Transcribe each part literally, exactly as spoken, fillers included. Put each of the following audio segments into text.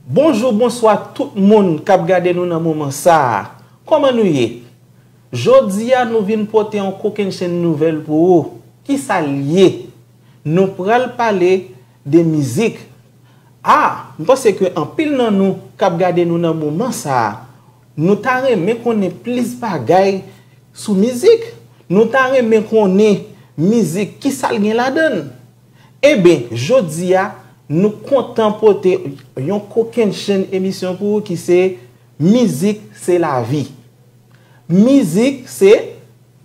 Bonjou, bonswa tout moun k ap gade nou nan moman sa a. Kòman nou ye? Jodi a, nou vin pote yon kokennchenn nouvèl pou ou. Kisa l ye? Nou pral pale de mizik. A, m panse ke anpil nan nou k ap gade nou nan moman sa a, nou ta renmen konnen plis bagay sou mizik. Nou ta renmen konnen mizik, kisa l gen ladan l. Eben, jodi a, nou kontan pote yon kokennchenn emisyon pou ou ki se Mizik se lavi. Mizik se,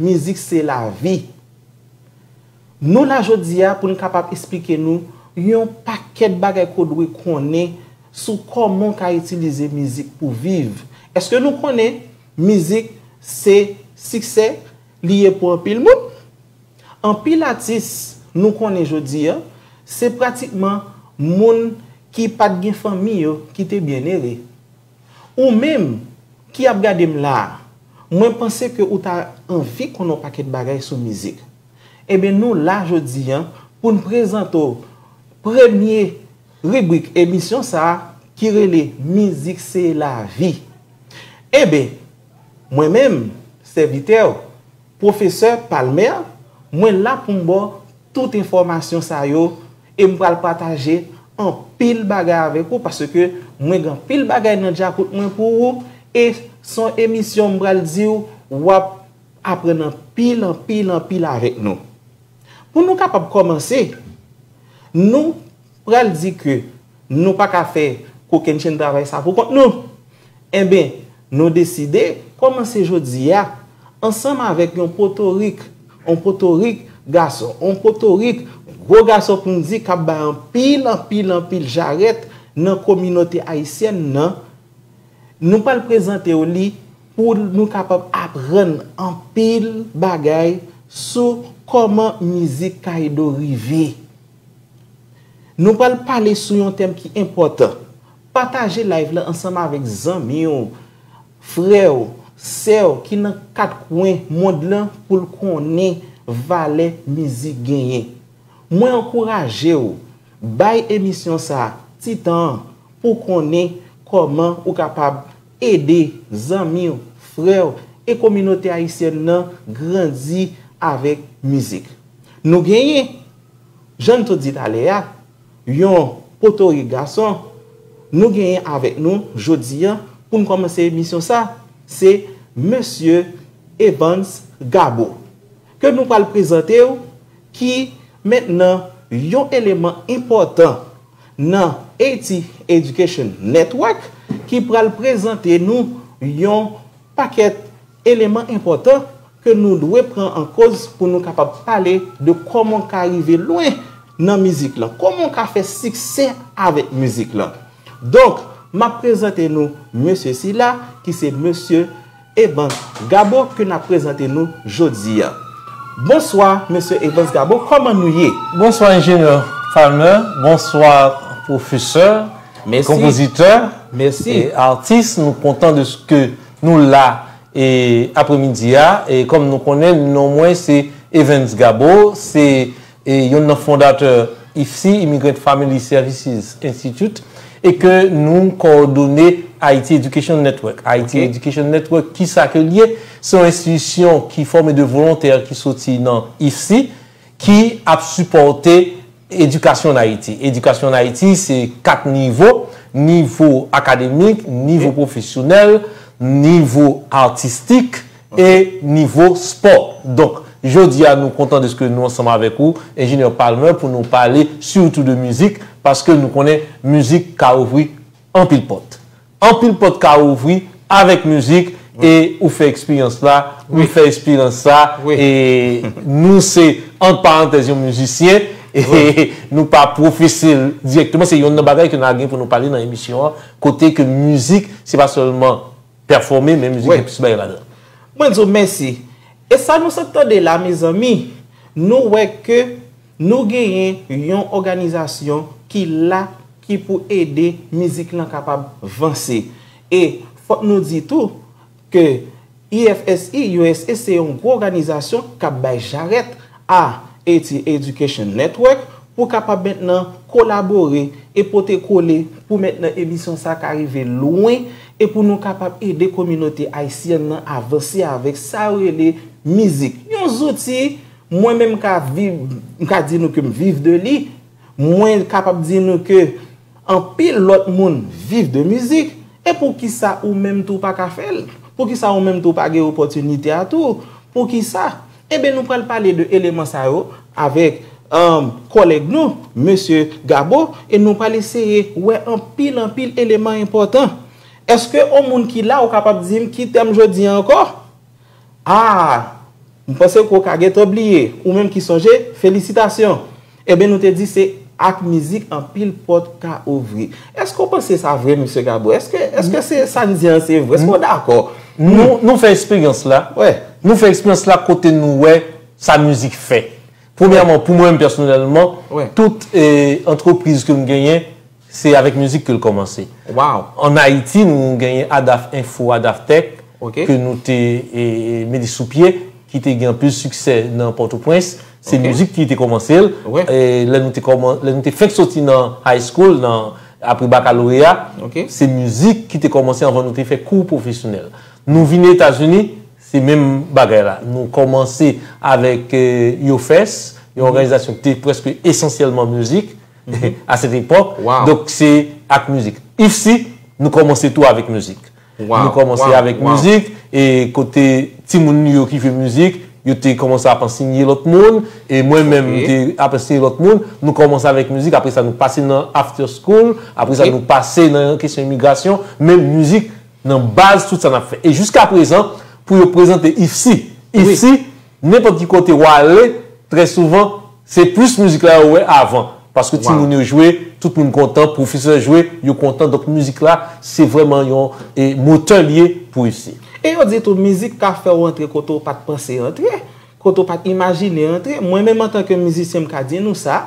mizik se lavi. Nou la jodi a pou n kapab esplike nou yon pakèt bagay ke w dwe konnen sou kòman w ka itilize mizik pou viv. Èske nou konnen mizik se siksè li ye pou anpil moun? Anpil atis nou konnen jodi a, se pratikman moun ki pa t gen fanmi yo ki te byen ere. Ou menm ki ap gade m la a, mwen panse ke ou ta anvi konnen yon pakèt bagay sou mizik. Eben, nou la jodi a pou n prezante w premye ribrik emisyon sa a ki rele Mizik se lavi. Eben, mwen menm, sèvitè w, Pwofesè Palmer, mwen la pou m ba w tout enfòmasyon sa yo e m pral pataje anpil bagay avèk ou paske mwen gen anpil bagay nan djakout mwen pou ou e se yon emisyon m pral di w w ap aprann anpil, anpil, anpil avèk nou. Pou nou kapab kòmanse, nou pral di ke nou pa ka fè kokennchenn travay sa pou kont nou. Enben, nou deside kòmanse jodi a ansanm avèk yon potorik, yon potorik gason, yon potorik gwo gason pou n di k ap bay anpil, anpil, anpil jarèt nan kominote ayisyèn nan. Nou pral prezante w li pou nou kapab aprann anpil bagay sou kòman mizik ka ede w rive. Nou pral pale sou yon tèm ki enpòtan. Pataje live la ansanm avèk zanmi w, frè w, sè w ki nan kat kwen mond lan pou l konnen valè mizik genyen. Mwen ankouraje w, bay emisyon sa a ti tan an pou w konnen kòman ou kapab ede zanmi w, frè w e kominote ayisyèn nan grandi avèk mizik. Nou genyen, jan n te di talè a, yon potorik gason nou genyen avèk nou jodi a pou n kòmanse emisyon sa, se Mesye Evans Gabo, ke nou pral prezante w, ki mentnan yon eleman enpòtan nan Haiti Education Network, ki pral prezante nou yon pakèt eleman enpòtan ke nou dwe pran an koz pou nou kapab pale de kòman w ka rive lwen nan mizik lan, kòman w ka fè siksè avèk mizik lan. Donk, m ap prezante nou mesye sila, ki se mesye Evans Gabo, ke n ap prezante nou jodi a. Bonswa, mesye Evans Gabo, kòman nou ye? Bonswa, enjenyè Palmer. Bonswa, pwofesè, Mèsi. Konpozitè, Mèsi. E atis. Nou kontan de ce que nou la e apremidi a. E kòm nou konnen, non mwen se Evans Gabo, se e, youn nan fondatè ifsi, Immigrant Family Services Institute, e ke nou kowòdone Haiti Education Network. Haiti Ok. Education Network, kisa ke l ye? Se yon enstitisyon ki fòme de volontè ki soti nan ifsi, ki ap sipòte edikasyon an Ayiti. Edikasyon an Ayiti, se kat nivo, nivo akademik, nivo Ok. pwofesyonèl, nivo atistik e nivo spò. Donk, jodi a, nou kontan de ce que nou ansanm avèk ou, enjenyè Palmer, pou nou pale sitou de mizik, paske nou konnen mizik ka ouvri anpil pòt. Anpil pòt ka ouvri avèk mizik, e ou fè eksperyans la, mwen Wi. fè eksperyans sa, Wi. e nou se, ant parantèz, yon mizisyen, e Wi. nou pa pwofesye l dirèkteman, se youn nan bagay ke n a gen pou nou pale nan emisyon an, kote ke mizik, se pa sèlman pèfòme, men mizik Wi. gen plis bagay ladan. Mwen di w mèsi. E sa nou sot tande la, mezanmi, nou wè ke nou genyen yon òganizasyon ki la, ki pou ede mizik lan kapab vanse. E fòk nou di tou ke I F S I U S A se yon gwo òganizasyon k ap bay jarèt a Haiti Education Network pou kapab mentnan kolabore e pote kole pou mentnan emisyon sa ka rive lwen e pou nou kapab ede kominote ayisyèn nan avanse avèk sa yo rele mizik. Yon zouti, mwen menm m ka viv, m ka di nou ke m viv de li, mwen kapab di nou ke anpil lòt moun viv de mizik, e poukisa ou menm tou pa ka fè l? Poukisa ou menm tou pa gen opòtinite a tou? Poukisa? Enben, nou pral pale de eleman sa yo avèk, um, kòlèg nou, mesye Gabo, e nou pral eseye wè anpil, anpil eleman enpòtan. Èske yon moun ki la, ou kapab di m ki tèm jodi a ankò? Ah, m panse ke w ka gentan bliye. Ou menm ki sonje, felisitasyon. Enben, nou te di se ak mizik anpil pòt ka ouvri. Èske w panse sa vre, mesye Gabo? Èske, èske se sa n di an se vre? Èske w dakò? Nou, nou fè eksperyans la. Wè. Nou fè eksperyans la kote nou wè sa mizik fè. Premyèman, pou mwen menm pèsonèlman, wè, tout, eh, antrepriz ke m genyen, se avèk mizik ke l kòmanse. Wow. Ann Ayiti, nou genyen Adaf Info, Adaf Tech, ok, ke nou te, e, e, mete sou pye, ki te gen anpil siksè nan Pòtoprens. Se, ok, mizik ki te kòmanse l. Wi. E lè nou te kòman-, lè nou te fenk soti nan high school, nan, apre bakaloreya, ok, se mizik ki te kòmanse anvan nou te fè kou pwofesyonèl. Nou vini Etazini, se menm bagay la. Nou kòmanse avèk, e, YOFES, yon, mhm, òganizasyon ki te prèske esansyèlman mizik, mhm, à cette époque. Wow. Donk, se ak mizik. IFSI, nou kòmanse tou avèk mizik. Wow. Nou kòmanse, wow, avèk, wow, mizik, e kote timoun yo ki jwe mizik, yo te kòmanse ap ansenye lòt moun, e mwen menm, ok, m te ap ansenye lòt moun. Nou kòmanse avèk mizik, apre sa, nou pase nan after school, apre sa, ok, nou pase nan kesyon imigrasyon, men mizik nan baz tout sa n ap fè. E jiska prezan, pou yo prezante IFSI, wi, IFSI, nenpòt ki kote w ale, trè souvan, se plis mizik la yo wè avan. Paske, wow, timoun yo jwe, tout moun kontan, pwofesè jwe, yo kontan. Donk, mizik la, se vrèman yon, e, motè li ye pou IFSI. E yo di tou, mizik ka fè w antre kote w pa t panse antre, kote w pa t imajine antre. Mwen menm, antanke mizisyen, m ka di nou sa,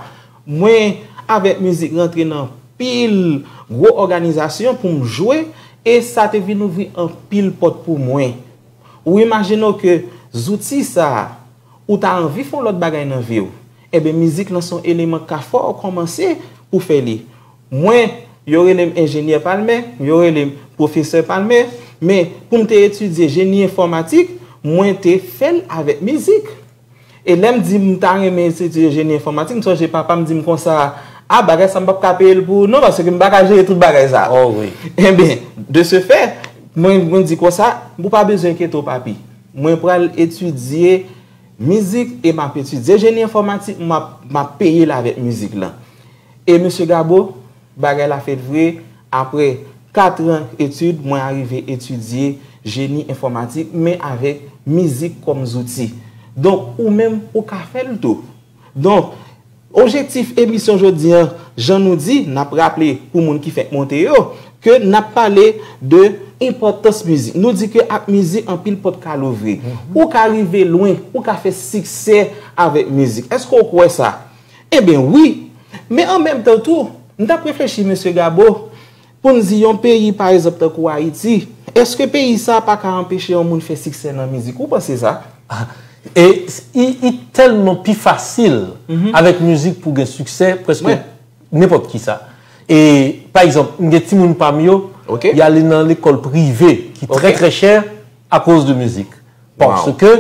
mwen, avèk mizik, rantre nan pil gwo òganizasyon pou m jwe, e sa te vin ouvri anpil pòt pou mwen. Ou imajine w ke zouti sa a, ou ta anvi fè yon lòt bagay nan vi w, enben, mizik lan se yon eleman k ka fè w kòmanse pou fè li. Mwen, yo rele m enjenyè Palmè, yo rele m pwofesè Palmè, men pou m te etidye jeni enfòmatik, mwen te fè l avèk mizik. E lè m di m ta renmen etidye jeni enfòmatik, m sonje papa m di m konsa, "A, bagay sa m p ap ka peye l pou ou non, paske m pa ka jere tout bagay sa." Oh, wi. Enben, de ce fait, mwen, mwen di konsa, "Ou pa bezwen enkyete w, papi. Mwen pral etidye mizik e m ap etidye jeni enfòmatik, m ap, m ap peye l avèk mizik lan." E mesye Gabo, bagay la fèt vre, apre kat an etid, mwen arive etidye jeni enfòmatik, men avèk mizik kòm zouti. Donk, ou menm, ou ka fè l tou. Donk, objektif emisyon jodi an, jan nou di, n ap raple pou moun ki fèk monte yo, ke n ap pale de enpòtans mizik. Nou di ke ak mizik, anpil pòt ka louvri. Mhm. Ou ka rive lwen, ou ka fè siksè avèk mizik. Èske w kwè sa? Enben, wi. Men an menm tan tou, m t ap reflechi, mesye Gabo, pou n di yon peyi, pa egzanp, tankou Ayiti, èske peyi sa a pa ka anpeche yon moun fè siksè nan mizik? Ou panse sa? Ah, e, i, i tèlman pi fasil, mhm, avèk mizik pou gen siksè, prèske, wi, nenpòt ki sa. E, pa egzanp, m gen timoun pa m yo, ok, y ale nan lekòl prive ki trè, ok, trè chè akoz de mizik. Wow. Paske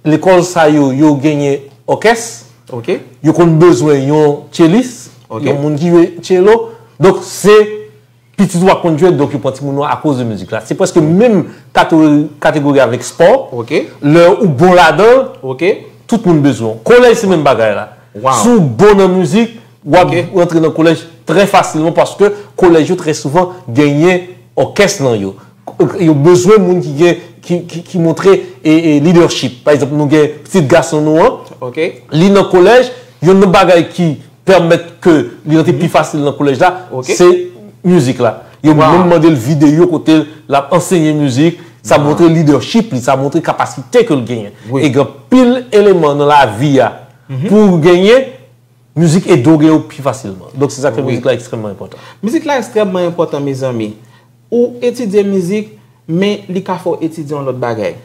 lekòl sa yo, yo genyen òkès, ok, yo konn bezwen yon tchelis, ok, yon moun ki jwe tchelo. Donk, se pitit ou a konn jwe, donk yo pran timoun yo akoz de mizik la. Se prèske menm kategori, kategori avèk spò. Ok. Lè ou bon ladan l, ok, tout moun bezwen w. Kolèj se menm bagay la. Wow. Si w bon nan mizik, w ap, ok, rantre nan kolèj trè fasilman paske kolèj yo trè souvan genyen òkès nan yo. Yo bezwen moun ki gen, ki, ki, ki montre, e, e, leadership. Pa egzanp, nou gen pitit gason nou an, ok, li nan kolèj, youn nan bagay ki pèmèt ke li rantre pi fasil nan kolèj la, ok, se mizik la. Yo, wow, menm mande l videyo kote l ap ansenye mizik, sa, wow, montre leadership li, sa montre kapasite ke l genyen. Wi. E gen anpil eleman nan lavi a, mhm, pou w genyen, mizik ede w genyen w pi fasilman. Donk, se sa k fè, wi, mizik la ekstrèmman enpòtan. Mizik la ekstrèmman enpòtan, mezanmi. Ou etidye mizik, men li ka fè w etidye yon lòt bagay.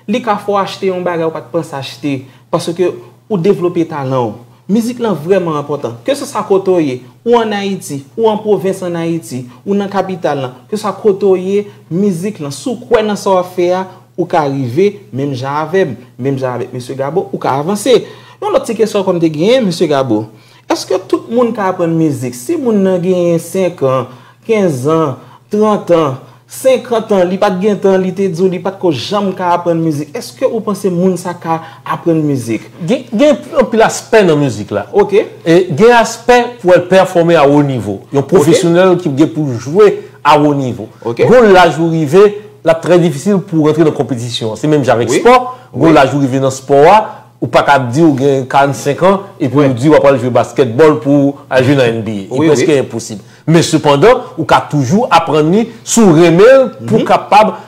Li ka fè w achte yon bagay ou pa t panse achte, paske ou devlope talan w. Mizik lan vrèman enpòtan. Keseswa kote w ye, ou ann Ayiti, ou an pwovens ann Ayiti, ou nan kapital lan, keseswa kote w ye, mizik lan, si w kwè nan sa w ap fè a, ou ka rive menm jan avè m, menm jan avèk mesye Gabo, ou ka avanse. Yon lòt ti kesyon ankò m te genyen, mesye Gabo. Èske tout moun ka aprann mizik? Si moun nan genyen senk an, kenz an, trant an, senkant an, li pa t gen tan, li te di w li pa t ko janm ka aprann mizik. Èske ou panse moun sa ka aprann mizik? Gen, gen anpil aspè nan mizik la. Ok. E gen aspè pou w al pèfòme a wo nivo. Yon pwofesyonèl ki gen pou jwe a wo nivo. Ok. Gon laj ou rive, l ap trè difisil pou w rantre nan konpetisyon an. Se menm jan avèk spò. Gon laj ou rive nan spò a, ou pa ka di ou gen karannsenk an epi ou di w ap al jwe baskètbòl pou al jwe nan N B A. Li prèske enposib. Men sepandan, ou ka toujou aprann li si w renmen l pou kapab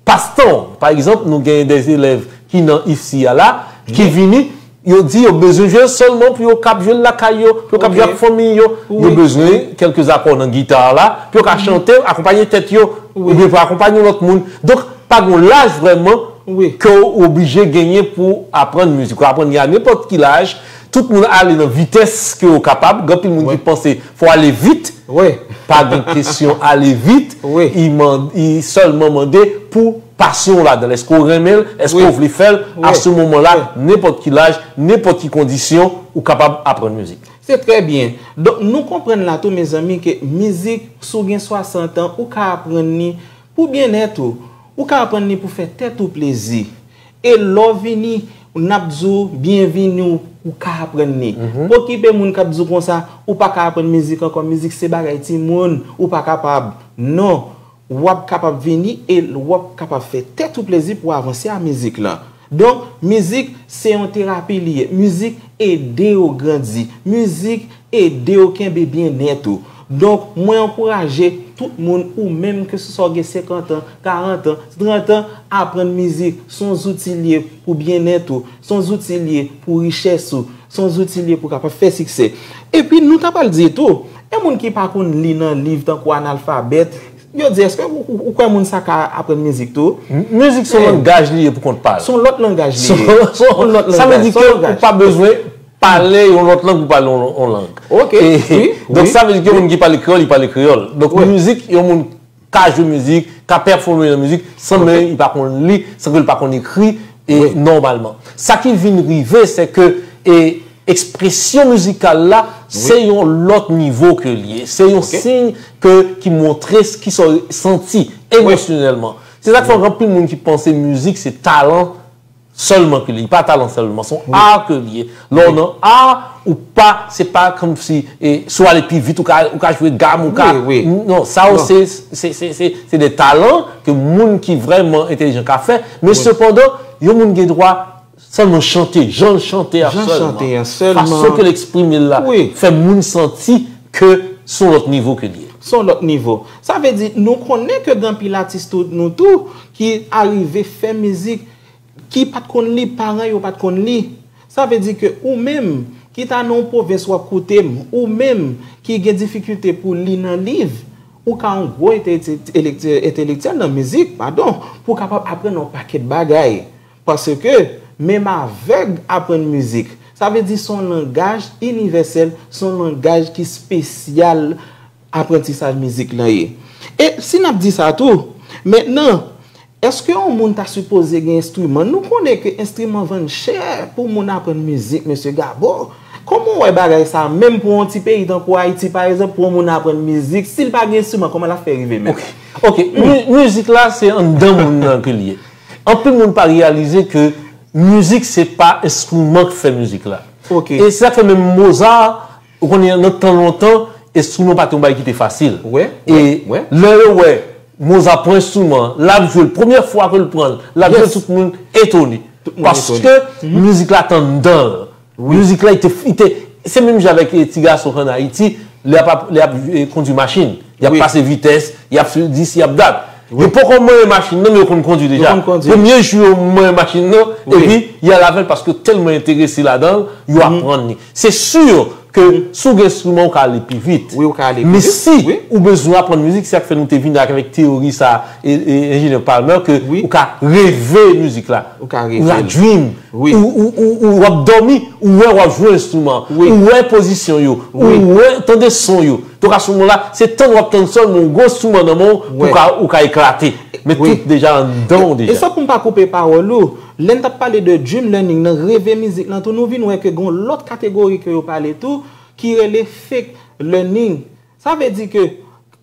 pas tan w. Pa egzanp, nou gen de elèv ki nan I F C I a la, ki vini, yo di yo bezwen jwe sèlman pou yo kab jwe l lakay yo, pou yo kab jwe ak fanmi yo. Yo bezwen kèlke akò nan gita a la, pou yo ka chante, akonpaye tèt yo, oubyen pou akonpaye yon lòt moun. Donk, pa gen laj vrèman ke w oblije genyen pou aprann mizik. Ou ka aprann li a nenpòt ki laj. Tout moun ale nan vitès ke yo kapab. Gen anpil moun ki panse fò w ale vit. Pa gen kesyon ale vit. Li man-, li sèlman mande pou pasyon w ladan l. Èske w renmen l? Èske w vle fè l? A se moman la, nenpòt ki laj, nenpòt ki kondisyon, ou kapab aprann mizik. Se trè byen. Donk, nou konprann la tou, mezanmi, ke mizik, si w gen swasant an, ou ka aprann li pou byennèt ou. Ou ka aprann li pou fè tèt ou plezi. E lè w vini, n ap di w byenvini, w, ou ka aprann li. Pa okipe moun k ap di w konsa, ou pa ka aprann mizik ankò, mizik se bagay timoun, ou pa kapab. Non, w ap kapab vini e w ap kapab fè tèt ou plezi pou w avanse a mizik lan. Donk, mizik se yon terapi li ye. Mizik ede w grandi. Mizik ede w kenbe byennèt ou. Donk, mwen ankouraje tout moun, ou menm keseswa w gen senkant an, karant an, trant an, aprann mizik. Se yon zouti l ye pou byennèt ou. Se yon zouti l ye pou richès ou. Se yon zouti l ye pou w kapab fè siksè. Epi, nou ta pral di tou, e moun ki pa konn li nan liv tankou analfabèt, yo di, èske ou, ou, ou kwè moun sa ka aprann mizik tou? M-, mizik se yon langaj li ye pou kont pa l. Se yon lòt langaj li ye. Se yon, se yon, sa vle di ke ou pa bezwen pale yon lòt lang pou pale yon, yon lang. Ok, wi, donk, sa vle di ke yon moun ki pale kreyòl, li pale kreyòl. Donk, mizik, yon moun ka jwe mizik, ka pèfòme nan mizik, san men li pa konn li, san ke li pa konn ekri, e nòmalman. Sa ki vin rive, se ke, e, ekspresyon mizikal la, se yon lòt nivo ke li ye. Se yon siy ke, ki montre s-, ki sa w santi emosyonèlman. Se sa k fè gen anpil moun ki panse mizik se talan sèlman ke li ye. Li pa talan sèlman, se yon a ke li ye. Lè w nan a, ou pa, se pa kòmsi, e, si w ale pi vit, ou ka, ou ka jwe gam, ou ka, non, sa yo se, se, se, se, se de talan ke moun ki vrèman entèlijan ka fè. Men sepandan, yon moun gen dwa sèlman chante, jan l chante a sèlman, fason ke l eksprime l la, fè moun santi ke se yon lòt nivo ke li ye. Se yon lòt nivo. Sa vle di, nou konnen ke gen anpil atis tou, nou tou, ki arive fè mizik, ki pa t konn li, paran yo pa t konn li. Sa vle di ke ou menm, ki ta nan yon pwovens w ap koute m, ou menm ki gen difikilte pou li nan liv, ou ka yon gwo entèlekti-, entèlektyèl nan mizik, padon, pou w kapab aprann yon pakèt bagay. Paske menm avèg aprann mizik. Sa vle di se yon langaj inivèsèl, se yon langaj ki espesyal aprantisaj mizik lan ye. E si n ap di sa tou, mentnan, èske yon moun ta sipoze gen enstriman? Nou konnen ke enstriman vann chè pou moun aprann mizik, mesye Gabo. Kòman w wè bagay sa a, menm pou yon ti peyi tankou Ayiti, pa egzanp, pou yon moun aprann mizik, si l pa gen enstriman, kòman l ap fè rive menm? Ok, ok. Mi-, mizik la, se anndan moun nan ke l ye. Anpil moun pa reyalize ke mizik, se pa enstriman k fè mizik la. Ok. E se sa k fè menm Mozart, ou konnen nan tan lontan, enstriman pa t yon bagay ki te fasil. Wi, wi, wi. E lè yo wè Mozart pran enstriman, l ap jwe l, premyè fwa ke l pran l, l ap jwe l, tout moun etone. Tout moun etone. Paske mizik la t anndan l. Wi. Mizik la, li te, li te, se menm jan avèk, eh, ti gason k ann Ayiti, lè y ap, lè y ap, eh, kondui machin. Y ap pase vitès, y ap swiv dis, y ap dat. Wi. Yo poko manyen machin nan, men yo konn kondui deja. Yo konn kondui. Premye jou yo manyen machin nan, epi y al avè l paske tèlman enterese ladan l, yo aprann li. Se si, ke si w gen enstriman, ou ka ale pi vit. Wi, ou ka ale pi vit. Men si ou bezwen aprann mizik, se sa k fè nou te vin avèk teyori sa, e, e, enjenyè Palmer, ke ou ka reve mizik la. Ou ka reve. Ou ka dream. Ou, ou, ou, ou w ap dòmi, ou wè w ap jwe enstriman. Ou wè pozisyon yo. Ou wè, tande son yo. Donk, a se moman la, se tann w ap tann sèlman yon gwo enstriman nan men w, pou ka, ou ka eklate. Men tout deja anndan w deja. E san pou m pa koupe pawòl ou, lè n t ap pale de dream learning nan, reve mizik lan tou, nou vin wè ke gen yon lòt kategori ke yo pale tou, ki rele fake learning. Sa vle di ke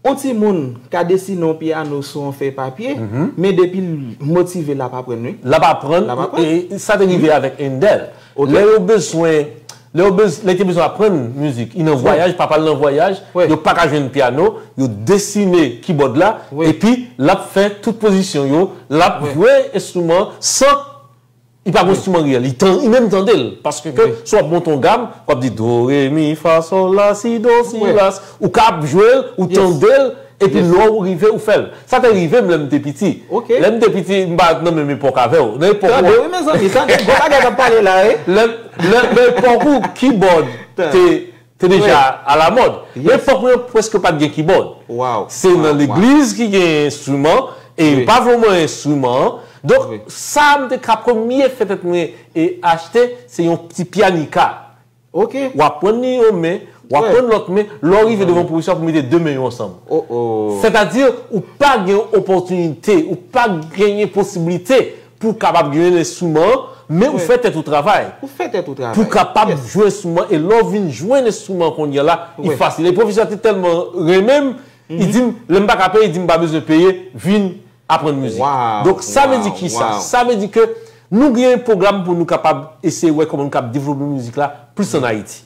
yon timoun ka desine yon pyano sou yon fèy papye, men depi l motive, l ap aprann, wi. L ap aprann, e sa te rive avèk Handel. Lè yo bezwen, lè yo bez-, lè te bezwen aprann mizik, li nan vwayaj, papa l nan vwayaj, yo pa ka jwenn pyano, yo desine kibòd la, epi l ap fè tout pozisyon yo, l ap jwe enstriman san, li pa gon enstriman reyèl, li tan-, li menm tande l, paske ke si w ap monte yon gam, w ap di do, re, mi, fa, sòl, la, si, do, si, la, si. Ou ka ap jwe l, ou tande l, epi lè w rive, ou fè l. Sa te rive m lè m te piti. Lè m te piti, m pa t nan menm epòk avè w. Nan epòk ou an. Tande, wi, mezanmi, tande, gwo bagay k ap pale la, wi. Lè, lè, nan epòk ou, kibòd te, te deja alamòd. Nan epòk mwen, prèske pa t gen kibòd. Se nan legliz ki gen enstriman, e yo pa vle w manyen enstriman an. Donk, sa m te ka premye fè tèt mwen e achte, se yon ti pyanika. Ok. W aprann li yon men, w aprann lòt men, lè w rive devan pwofesè pou mete de men yo ansanm. Oh, oh. Sètadi, ou pa gen opòtinite, ou pa genyen posiblite pou w kapab jwenn enstriman an, men ou fè tèt ou travay. Ou fè tèt ou travay. Pou w kapab jwe enstriman, e lè w vin jwenn enstriman kounye a la, li fasil. E pwofesè a te tèlman renmen m, li di m, lè m pa ka peye, li di m pa bezwen peye, vin aprann mizik. Donk, sa vle di kisa? Sa vle di ke nou gen pwogram pou nou kapab eseye wè kòman nou kapab devlope mizik la plis ann Ayiti.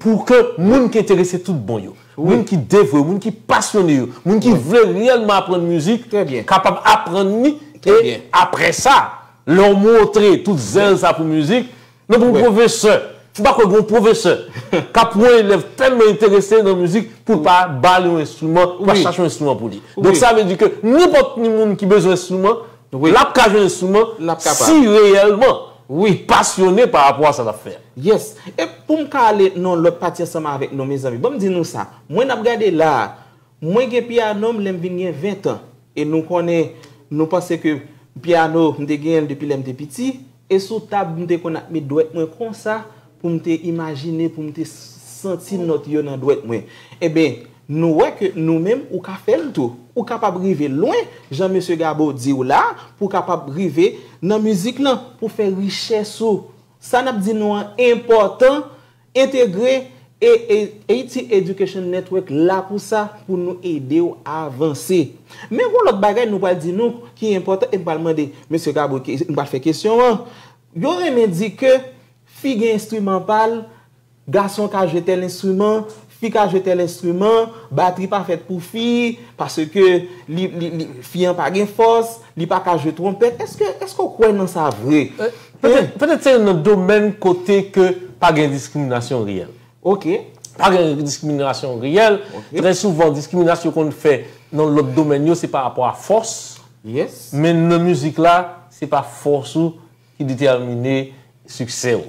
Pou ke moun ki enterese tout bon yo, moun ki devwe yo, moun ki pasyone yo, moun ki vle reyèlman aprann mizik, kapab aprann li, e apre sa, lè w montre tout zèl sa pou mizik, non, pou pwofesè. M pa kwè gen yon pwofesè k ap wè yon elèv tèlman enterese nan mizik pou l pa ba l yon enstriman, pou l pa chache yon enstriman pou li. Donk, sa vle di ke nenpòt ki moun ki bezwen enstriman, l ap ka jwenn enstriman si reyèlman li pasyone pa rapò a sa l ap fè a. Yes. E pou m ka ale nan lòt pati ansanm avèk nou, mezanmi, ban m di nou sa. Mwen n ap gade la a, mwen gen pyano m lè m vin gen ven tan. E nou konnen, nou panse ke pyano, m te genyen l depi lè m te piti. E sou tab, m te konn ap met dwèt mwen konsa pou m te imajine, pou m te santi nòt yo nan dwèt mwen. Eben, nou wè ke nou menm, ou ka fè l tou. Ou kapab rive lwen, jan mesye Gabo di w la, pou w kapab rive nan mizik lan, pou fè richès ou. Sa n ap di nou an enpòtan, entegre e, e Haiti Education Network la pou sa, pou nou ede w avanse. Men gon lòt bagay nou pral di nou ki enpòtan, e m pral mande mesye Gabo, ke- m pral fè kesyon an. Yo renmen di ke fi gen enstriman pa l, gason ka jwe tèl enstriman, fi ka jwe tèl enstriman, batri pa fèt pou fi, paske li, li, li, fi an pa gen fòs, li pa ka jwe twonpèt. Èske, èske w kwè nan sa vre? Petèt, petèt se youn nan domèn kote ke pa gen diskriminasyon reyèl. Ok. Pa gen diskriminasyon reyèl. Ok. Trè souvan, diskriminasyon konn fè nan lòt domèn yo, se pa rapò a fòs. Yes. Men nan mizik la, se pa fòs ou ki detèmine siksè w.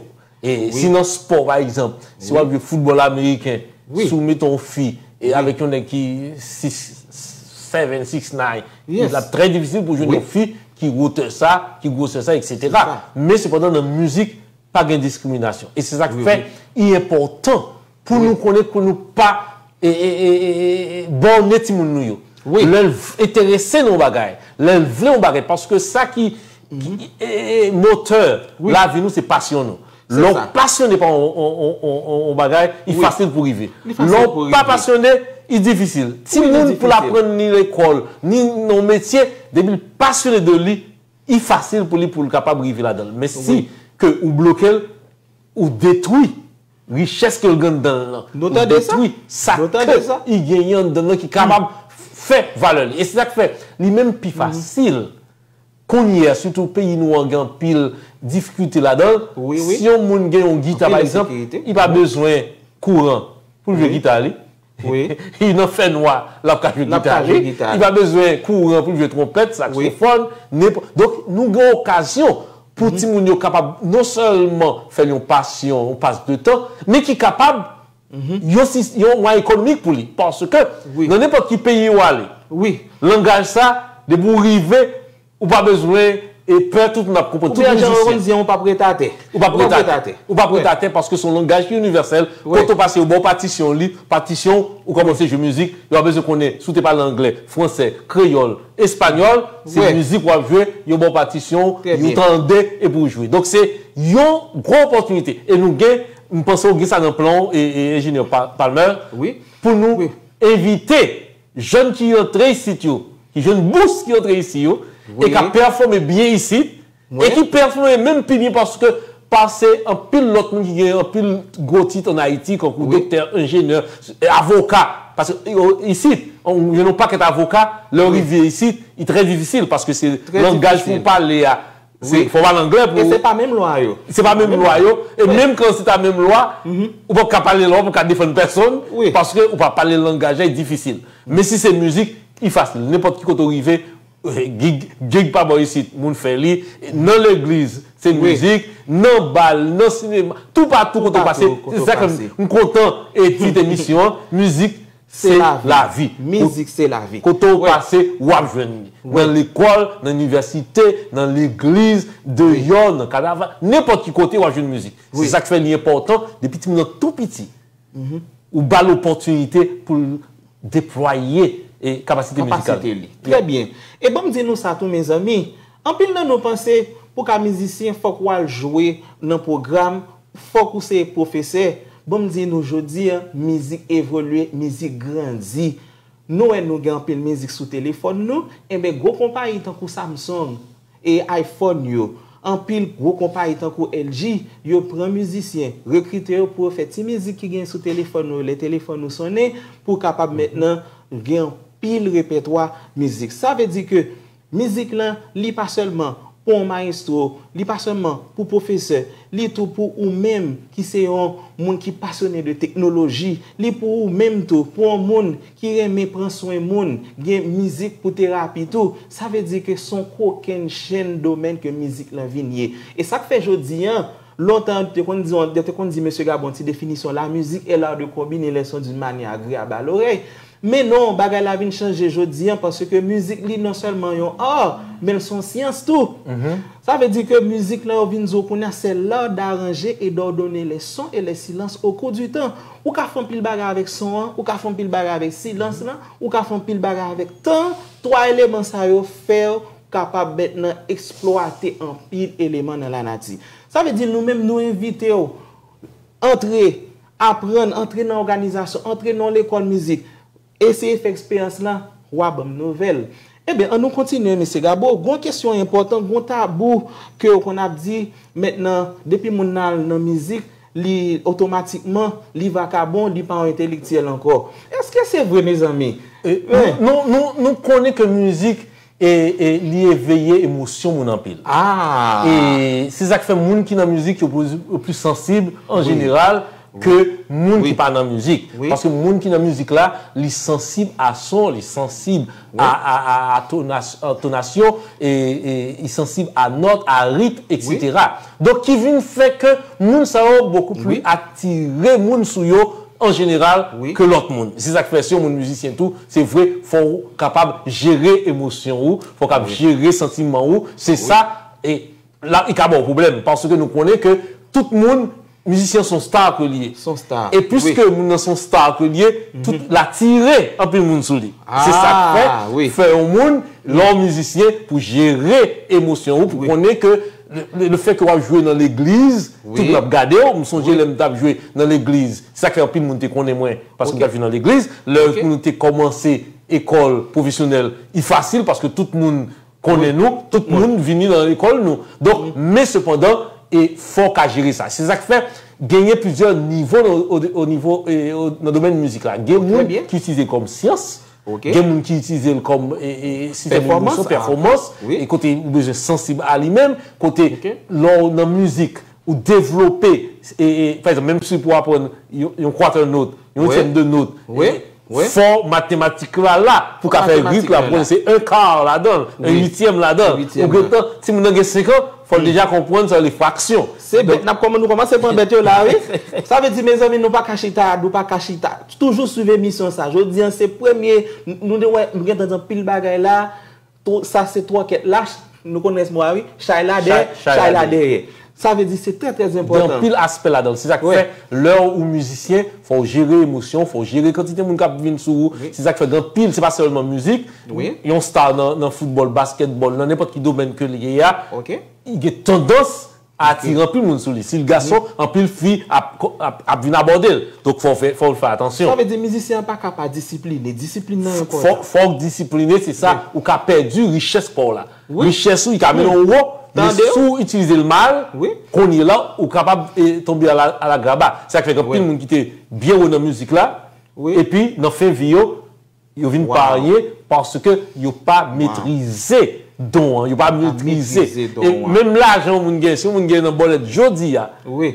E si nan spò, pa egzanp, si w ap jwe foutbòl ameriken, si w mete yon fi e avèk yon nèg ki six seven, six nine, l ap trè difisil pou jwenn yon fi ki wotè sa, ki gwosè sa, etsetera. Men sepandan, nan mizik, pa gen diskriminasyon. E se sa k fè li enpòtan pou nou konnen ke nou pa e, e, e, e, e, bòne timoun nou yo. Lè l v- enterese nan yon bagay, lè l vle yon bagay, paske sa ki, ki e, e, motè lavi nou, se pasyon nou. Lè w pasyone pa yon, yon, yon, yon, yon bagay, li fasil pou rive. Lè w pa pasyone, li difisil. Timoun pou l aprann ni lekòl, ni nan yon metye, depi l pasyone de li, li fasil pou li, pou l kapab rive ladan l. Men si ke ou bloke l, ou detwi richès ke l gen anndan l lan. Ou detwi sa ke li genyen anndan l lan ki kapab fè valè li. E se sa k fè li menm pi fasil kounye a, sitou peyi nou an gen anpil difikilte ladan l. Si yon moun gen yon gita, pa egzanp, li pa bezwen kouran pou l jwe gita li. Li nan fènwa, l ap ka jwe gita li. Li pa bezwen kouran pou l jwe twonpèt, saksofòn, nenpò-, donk, nou gen okazyon pou timoun yo kapab non sèlman fè l yon pasyon, yon pasdetan, men ki kapab yon, sis- yon mwayen ekonomik pou li. Paske nan nenpòt ki peyi ou ale, langaj sa, depi ou rive, ou pa bezwen e pè, tout moun ap konprann. Tout mizisyen. Ou p ap ret atè. Ou p ap ret atè. Ou p ap ret atè paske se yon langaj ki inivèsèl. Kote w pase, yo ba w patisyon, li, patisyon, ou kòmanse jwe mizik, yo pa bezwen konnen si w te pale anglè, fransè, kreyòl, espanyòl, se mizik w ap jwe, yo ba w patisyon, yo tande epi w jwe. Donk se yon gwo opòtinite. E nou gen, m panse w gen sa nan plan w, e, e enjenyè Pa- Palmer, pou nou envite jèn ki rantre isit yo, ki jwenn bous ki rantre isit yo, e k ap pèfòme byen isit, e ki pèfòme menm pi byen paske pase anpil lòt moun ki gen anpil gwo tit ann Ayiti, kankou doktè, enjenyè, avoka. Paske yo, isit, ou jwenn yon pakèt avoka, lè yo rive isit, li trè difisil paske se langaj pou w pale a. Se, fò w pale anglè pou. E se pa menm lwa yo. Se pa menm lwa yo. E menm kan se ta menm lwa, ou p ap ka pale lwa, ou p ap ka defann pèsonn, paske ou pa pale langaj la, li difisil. Men si se mizik, li fasil. Nenpòt ki kote w rive, gig, gig pa bò isit, moun fè li. Nan legliz, se mizik. Nan bal, nan sinema, toupatou kote w pase. Se sa k fè m kontan e tit emisyon an, mizik se lavi. Mizik se lavi. Kote w pase, w ap jwenn li. Nan lekòl, nan inivèsite, nan legliz, deyò, nan kanaval, nenpòt ki kote w ap jwenn mizik. Se sa k fè li enpòtan depi timoun nan tou piti. Ou ba l opòtinite pou l deplwaye e kapasite mizikal li. Trè byen. E ban m di nou sa tou, mezanmi. Anpil nan nou panse pou ka mizisyen, fòk w al jwe nan pwogram, fòk ou se pwofesè. Ban m di nou jodi a, mizik evolye, mizik grandi. Nou wè nou gen anpil mizik sou telefòn nou, enben gwo konpayi tankou Samsung e iPhone yo, anpil gwo konpayi tankou L G, yo pran mizisyen, rekrite yo pou yo fè ti mizik ki gen sou telefòn nou, lè telefòn nou sonnen, pou w kapab mentnan gen anpil repètwa mizik. Sa vle di ke mizik lan, li pa sèlman pou yon mayestwo, li pa sèlman pou pwofesè, li tou pou ou menm ki se yon moun ki pasyone de teknoloji, li pou ou menm tou, pou yon moun ki renmen pran swen moun, gen mizik pou terapi tou. Sa vle di ke se yon kokennchenn domèn ke mizik lan vin ye. E sa k fè jodi a, lontan yo te konn di, yo te konn di mesye Gabo yon ti definisyon, la musique est l'art de combiner les sons d'une manière agréable à l'oreille. Men non, bagay la vin chanje jodi a, paske mizik li non sèlman yon art, men l se yon syans tou. Sa vle di ke mizik lan yo vin di w kounye a, c'est l'art d'arranger et d'ordonner les sons et les silences au cours du temps. Ou ka fè anpil bagay avèk son an, ou ka fè anpil bagay avèk silans lan, ou ka fè anpil bagay avèk tan. Twa eleman sa yo fè w kapab mentnan eksplwate anpil eleman nan lanati. Sa vle di nou menm nou envite w antre, aprann, antre nan òganizasyon, antre nan yon lekòl mizik, eseye fè eksperyans lan, w a ban m nouvèl. Ebyen, ann nou kontinye, mesye Gabo. Gon kesyon enpòtan, gon tabou ke yo konn ap di, mentnan, depi moun nan al nan mizik, li otomatikman, li vakabon, li pa yon entelektyèl ankò. Èske se vre, mezanmi? E, nou, nou, nou, nou konnen ke mizik e, e li eveye emosyon moun anpil. E se sa k fè moun ki nan mizik yo pli, yo pli sansib an jeneral ke moun ki pa nan mizik. Paske moun ki nan mizik la, li sansib a son, li sansib a, a, a, a tonas- a tonasyon, e, e li sansib a nòt, a ritm, etsetera. Donk, ki vin fè ke moun sa yo bokou pli atire moun sou yo an jeneral ke lòt moun. Se sa k fè si yon moun mizisyen tou, se vre, fò w kapab jere emosyon ou, fò w kapab jere santiman ou. Se sa, e la, li ka ba w pwoblèm, paske nou konnen ke tout moun, mizisyen se yon star ke li ye. Se yon star. E piske moun nan se yon star ke li ye, tout l atire anpil moun sou li. Se sa k fè, fè yon moun, lè w mizisyen, pou jere emosyon ou, pou konnen ke le, le, le fè ke w ap jwe nan legliz, tout moun ap gade w. M sonje lè m t ap jwe nan legliz, se sa k fè anpil moun te konnen mwen, paske m t ap jwe nan legliz. Lè nou te kòmanse ekòl pwofesyonèl, li fasil paske tout moun konnen nou, tout moun vini nan lekòl nou. Donk, men sepandan, e fò w ka jere sa. Se sa k fè genyen plizyè nivo nan, o, o nivo, e, o, nan domèn mizik la. Gen moun ki itilize l kòm syans, gen moun ki itilize l kòm, e, e, sistèm emosyon, pèfòmans, e kote ou bezwen sansib a li menm, kote lè w nan mizik, ou devlope, e, e, pa egzanp, menm si pou w aprann yon, yon quarter note, yon etyèm de nòt, e, fò matematik la la pou ka fè ritm la, pou se un quart ladan l, un huitième ladan l. Ou gentan, timoun nan gen senk an, Fò l deja konprann sa w rele fraksyon. Se bèt n ap kòman nou kòmanse pran bèt yo la, wi. Sa vle di, mezanmi, nou pa ka chita, nou pa ka chita. Toujou swiv emisyon sa. Jodi a, se premye, nou te wè, nou gen tan di anpil bagay la. Sa se twòkèt la, nou konn rès mo a, wi. Chay la dèyè, chay la dèyè. Sa vle di, se trè, trè enpòtan. Gen anpil aspè ladan l. Se sa k fè, lè ou mizisyen, fò w jere emosyon, fò w jere kantite moun k ap vin sou ou. Se sa k fè gen anpil, se pa sèlman mizik. Yon star nan, nan foutbòl, baskètbòl, nan nenpòt ki domèn ke l ye a, li gen tandans a atire anpil moun sou li. Si l gason, anpil fi ap, ap, ap vin abòde l. Donk, fò w fè, fò w fè atansyon. Sa vle di mizisyen an pa ka pa disipline. Disiplin nan enpòtan. Fò, fò w disipline, se sa, ou ka pèdi richès pa w la. Richès ou, li ka mennen w wo, men si w itilize l mal, kounye la, ou kapab, e, tonbe alagraba. Sa k fè gen anpil moun ki te byen wo nan mizik la, epi nan fen vi yo, yo vin pa anyen paske yo pa metrize don an, yo pa metrize. E menm lajan yon moun gen, si yon moun gen nan bòlèt jodi a,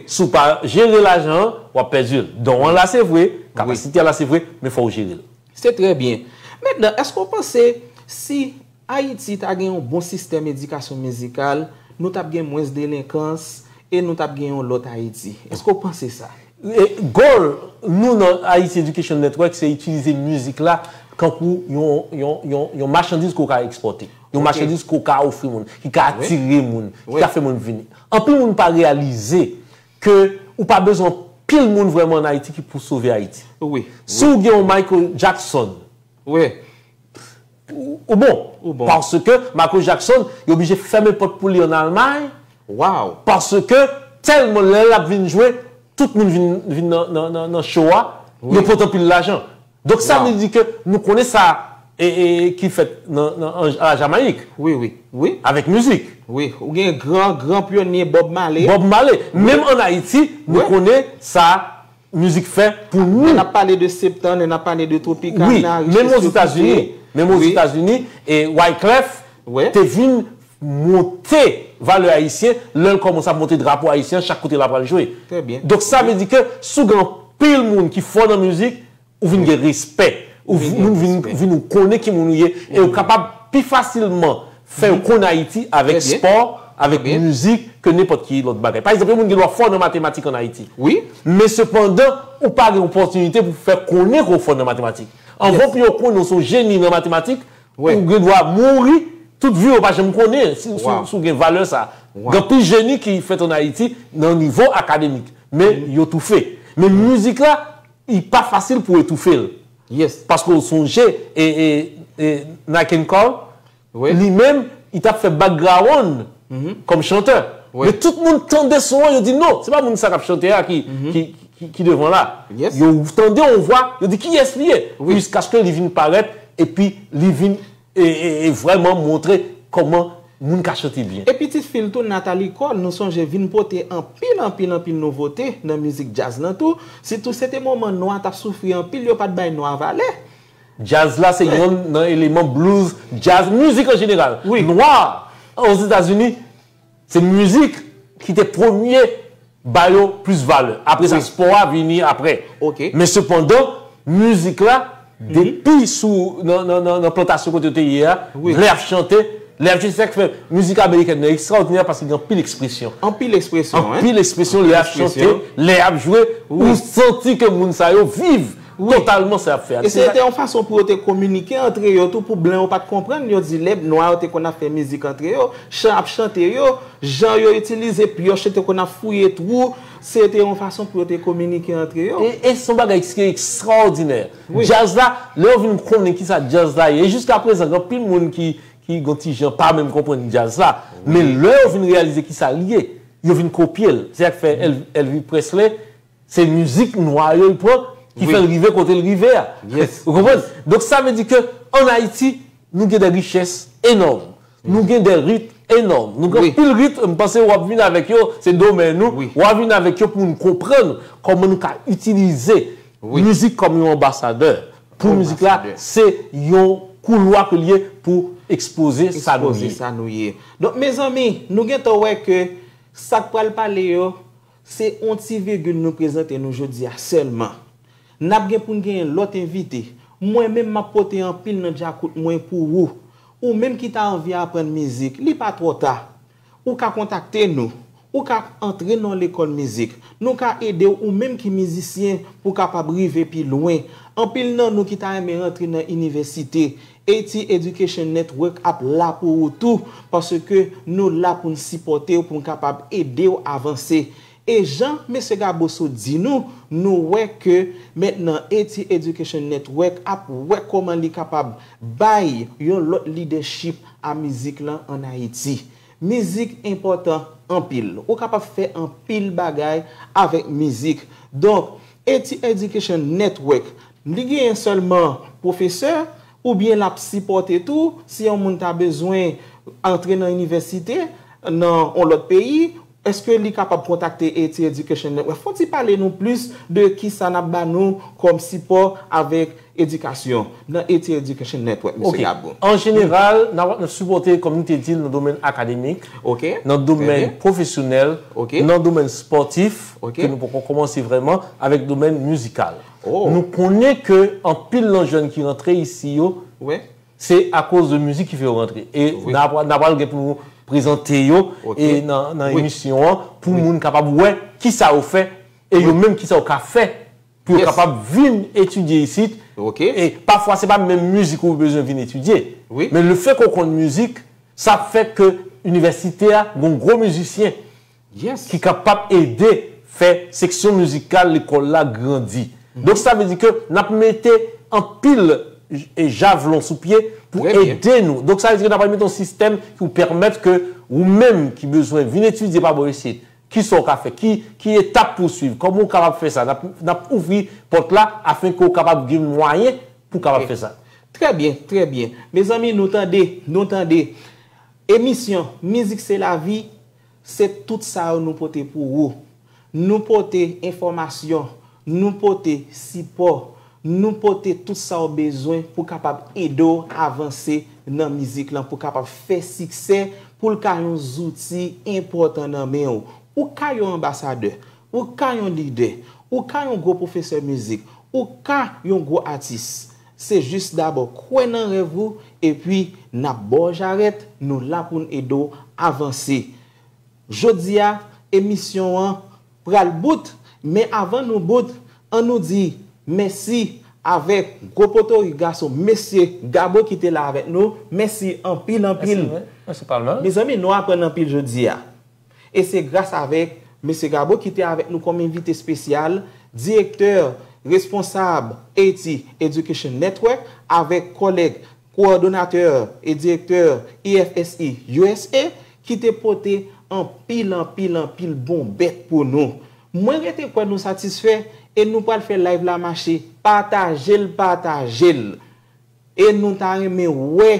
si w pa jere lajan an, w ap pèdi l. Don an la se vre, kapasite a la se vre, men fò w jere l. Se trè byen. Mentnan, èske w panse si Ayiti ta gen yon bon sistèm edikasyon mizikal, nou t ap gen mwens delenkans e nou t ap gen yon lòt Ayiti? Èske w panse sa? E, goal nou nan Haiti Education Network, se itilize mizik la kankou yon, yon, yon, yon machandiz ke w ka ekspòte. Yon machandiz ke w ka ofri moun, ki ka atire moun, ki ka fè moun vini. Anpil moun pa reyalize ke ou pa bezwen anpil moun vrèman ann Ayiti ki pou sove Ayiti. Si w gen yon Michael Jackson, ou, ou bon. Paske Michael Jackson, yo oblije fèmen pòt pou li ann Almay. Paske tèlman lè l ap vin jwe, tout moun vin, vin nan, nan, nan, nan show a, yo pote anpil lajan. Donk sa vle di ke nou konnen sa e, e, ki fèt nan, nan, an, a la Jamayik. Wi, wi, wi. Avèk mizik. Wi, ou gen gran, gran pyonye Bob Marley. Bob Marley. Menm ann Ayiti, nou konnen sa mizik fè pou nou. Lè n ap pale de Septan, lè n ap pale de Tropicana, Richesse, yo kite. Wi, menm Ozetazini, menm Ozetazini, e Wyclef te vin monte valè ayisyen, lè l kòmanse ap monte drapo ayisyen chak kote l ap pral jwe. Trè byen. Donk sa vle di ke si w gen anpil moun ki fò nan mizik, ou vin gen respè. Ou vin, moun vin, vin ou konnen ki moun ou ye, e ou kapab pi fasilman fè yo konn Ayiti avèk spò, avèk mizik, ke nenpòt ki lòt bagay. Pa egzanp, yon moun gen dwa fò nan matematik ann Ayiti. Wi. Men sepandan, ou pa gen opòtinite pou fè konnen ke w fò nan matematik. Anvan pou yo konnen w se yon jeni nan matematik, ou gen dwa mouri, tout vi w pa janm konnen si, si, si w gen valè sa. Gen anpil jeni ki fèt ann Ayiti nan nivo akademik, men yo toufe. Men mizik la, li pa fasil pou etoufe l. Paske w sonje, e, e, e Nat King Cole, li menm, li t ap fè background kòm chantè. Men tout moun tande son an, yo di, "Non, se pa moun sa k ap chante a ki, ki, ki, ki devan la." Yo tande yon vwa, yo di, "Kiyès li ye?" Jiskaske li vin parèt, epi li vin, e, e, e vrèman montre kòman moun ka chante byen. E pitit fi l tou, Natalie Cole, nou sonje vin pote anpil, anpil, anpil nouvote nan mizik djaz lan tou. Sitou se te moman nwa t ap soufri anpil, yo pa t bay nwa valè. Djaz la se yonn nan eleman blues, djaz, mizik an jeneral. Nwa, Ozetazini, se mizik ki te premye ba yo plis valè. Apre sa, spò a vini apre. Men sepandan, mizik la, depi sou, nan, nan, nan, nan plantasyon kote yo te ye a, lè y ap chante, lè y ap jwe, se sa k fè mizik amerikèn nan ekstraòdinè paske gen anpil ekspresyon. Anpil ekspresyon, wi. Anpil ekspresyon, lè y ap chante, lè y ap jwe, ou santi ke moun sa yo viv totalman sa y ap fè a. E se te yon fason pou yo te kominike antre yo tou, pou blan yo pa t konprann, yo di lè nwa yo te konn ap fè mizik antre yo, chan ap chante yo, jan yo itilize pyòch yo te konn ap fouye twou, se te yon fason pou yo te kominike antre yo. E, e se yon bagay ki ekstraòdinè. Djaz la, lè yo vin konnen kisa djaz la ye, e jiskaprezan, gen anpil moun ki, ki gon ti jan pa menm konprann djaz la. Men lè yo vin reyalize kisa l ye, yo vin kopye l. Se sa k fè Elvis Presley, se mizik nwa yo l pran ki fè l rive kote l rive a. Ou konprann? Donk sa vle di ke ann Ayiti, nou gen de richès enòm. Nou gen de rit enòm. Nou gen anpil rit, m panse w ap vin avèk yo, se domèn ou. W ap vin avèk yo pou nou konprann kòman nou ka itilize mizik kòm yon anbasadè. Pou mizik la, se yon koulwa ke l ye pou ekspoze sa nou ye. Donk, mezanmi, nou gentan wè ke sa k pral pale yo, se yon ti vigil nou prezante nou jodi a sèlman. N ap gen pou n genyen lòt envite. Mwen menm, m ap pote anpil nan djakout mwen pou ou. Ou menm ki ta anvi aprann mizik, li pa twò ta. Ou ka kontakte nou. Ou ka antre nan lekòl mizik. Nou ka ede w, ou menm ki mizisyen, pou w kapab rive pi lwen. Anpil nan nou ki ta renmen rantre nan inivèsite, Haiti Education Network ap la pou ou tou, paske nou la pou n sipòte w, pou n kapab ede w avanse. E jan mesye Gabo sot di nou, nou wè ke mentnan Haiti Education Network ap wè kòman li kapab bay yon lòt lidèchip a mizik lan ann Ayiti. Mizik enpòtan anpil. Ou kapab fè anpil bagay avèk mizik. Donk, Haiti Education Network, li genyen sèlman pwofesè, oubyen l ap sipòte tou, si yon moun ta bezwen antre nan inivèsite, nan yon lòt peyi, èske li kapab kontakte Haiti Education Network? Fò ti pale nou plis de kisa n ap ba nou kòm sipò avèk edikasyon nan Haiti Education Network, mesye Gabo. An jeneral, n ap sipòte, kòm nou te di l, nan domèn akademik, Ok. nan domèn pwofesyonèl, Ok. nan domèn spòtif, Ok. ke nou poko kòmanse vrèman, avèk domèn mizikal. Oh. Nou konnen ke anpil nan jèn ki rantre isi yo, Wi. se akoz de mizik ki fè yo rantre. E Wi. n a pral gen pou nou prezante yo Ok. e nan, nan Wi. emisyon an, pou moun kapab wè kisa yo fè e yo menm kisa yo ka fè pou yo Yes. kapab vin etidye isit. Ok. E pafwa, se pa menm mizik ou bezwen vin etidye. Wi. Men lefètke w konn mizik, sa fè ke inivèsite a gen gwo mizisyen Yes. ki kapab ede fè seksyon mizikal lekòl la grandi. Donk, sa vle di ke n ap mete anpil j- e javlon sou pye pou Trè byen. ede nou. Donk, sa vle di ke n ap mete yon sistèm ki pou pèmèt ke ou menm ki bezwen vin etidye pa bò isit, kisa w ka fè, ki, ki etap pou w swiv, kòman w kapab fè sa. N ap, n ap ouvri pòt la afen ke w kapab gen mwayen pou w kapab fè sa. Trè byen, trè byen. Mezanmi, nou tande, nou tande. Emisyon Mizik se lavi, se tout sa yo nou pote pou ou. Nou pote enfòmasyon, nou pote sipò, nou pote tout sa w bezwen pou kapab ede w avanse nan mizik lan, pou kapab fè siksè, pou l ka yon zouti enpòtan nan men w. Ou ka yon anbasadè, ou ka yon lidè, ou ka yon gwo pwofesè mizik, ou ka yon gwo atis. Se jis dabò kwè nan rèv ou, epi n ap ba w jarèt, nou la pou n ede w avanse. Jodi a, emisyon an pral bout, men avan nou bout, an nou di mèsi avèk gwo potorik gason, mesye Gabo ki te la avèk nou. Mèsi anpil, anpil. Mèsi, mèsi Palma. Mezanmi, nou aprann anpil jodi a. E se gras avèk mesye Gabo ki te avèk nou kòm envite espesyal, direktè responsab Haiti Education Network, avèk kòlèg kowòdonatè e direktè I F S I U S A, ki te pote anpil, anpil, anpil bon bèt pou nou. Mwen rete kwè nou satisfè e nou pral fè live la mache. Pataje l, pataje l. E nou ta renmen wè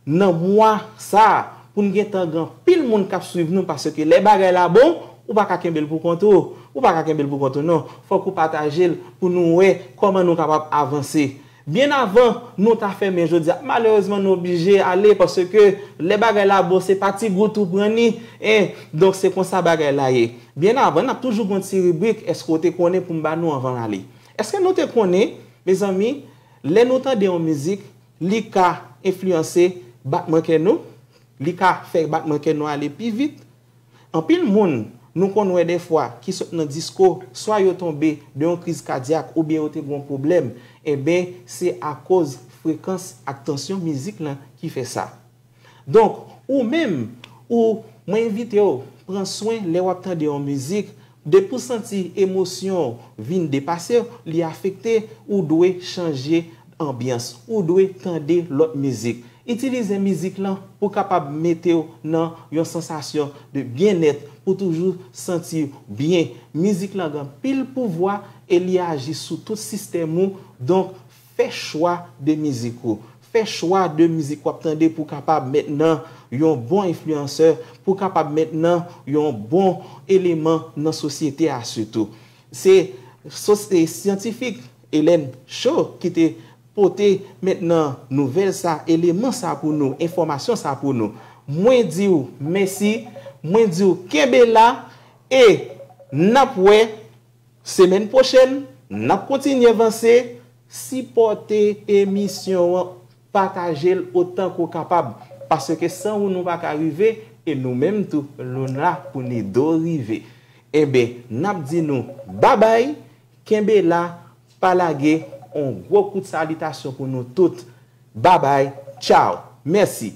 nan mwa sa a, pou n gentan gen anpil moun k ap swiv nou, paske lè bagay la bon, ou pa ka kenbe l pou kont ou. Ou pa ka kenbe l pou kont ou, non. Fòk ou pataje l pou nou wè kòman nou kapab avanse. Byen avan nou ta fèmen jodi a, malerezman, nou oblije ale, paske lè bagay la bon, se pa ti gout ou pran ni, en, donk se konsa bagay la ye. Byen avan, n ap toujou gen yon ti ribrik, èske w te konnen, pou m ba nou anvan n ale. Èske nou te konnen, mezanmi, lè nou tande yon mizik, li ka enfliyanse batman kè nou, li ka fè batman kè nou ale pi vit. Anpil moun nou konn wè dèfwa ki sot nan disko, swa yo tonbe de yon kriz kadyak oubyen yo te gen yon pwoblèm, enben, se akoz frekans ak tansyon mizik lan ki fè sa. Donk, ou menm, ou, mwen envite w, pran swen lè w ap tande yon mizik, depi w santi emosyon w vin depase w, li afekte, ou dwe chanje anbyans, ou dwe tande lòt mizik. Itilize mizik lan pou kapab mete w nan yon sansasyon de byennèt, pou toujou santi w byen. Mizik lan gen anpil pouvwa e li aji sou tout sistèm ou, donk fè chwa de mizik ou. Fè chwa de mizik w ap tande pou w kapab mentnan yon bon enfliyansè, pou w kapab mentnan yon bon eleman nan sosyete a sitou. Se sos- e syantifik Hélène Cho ki te pote mentnan nouvèl sa, eleman sa pou nou, enfòmasyon sa pou nou. Mwen di w mèsi, mwen di w kenbe la, e n ap wè semèn pwochèn, n ap kontinye vanse, sipòte emisyon an, pataje l otan ke w kapab, paske san ou nou pa ka rive, E nou menm tou, nou la pou ni do rive. Enben, n ap di nou babay, kenbe la, pa lage, on gwo kout salitasyon pou nou tout. Babay, tchaw, mèsi.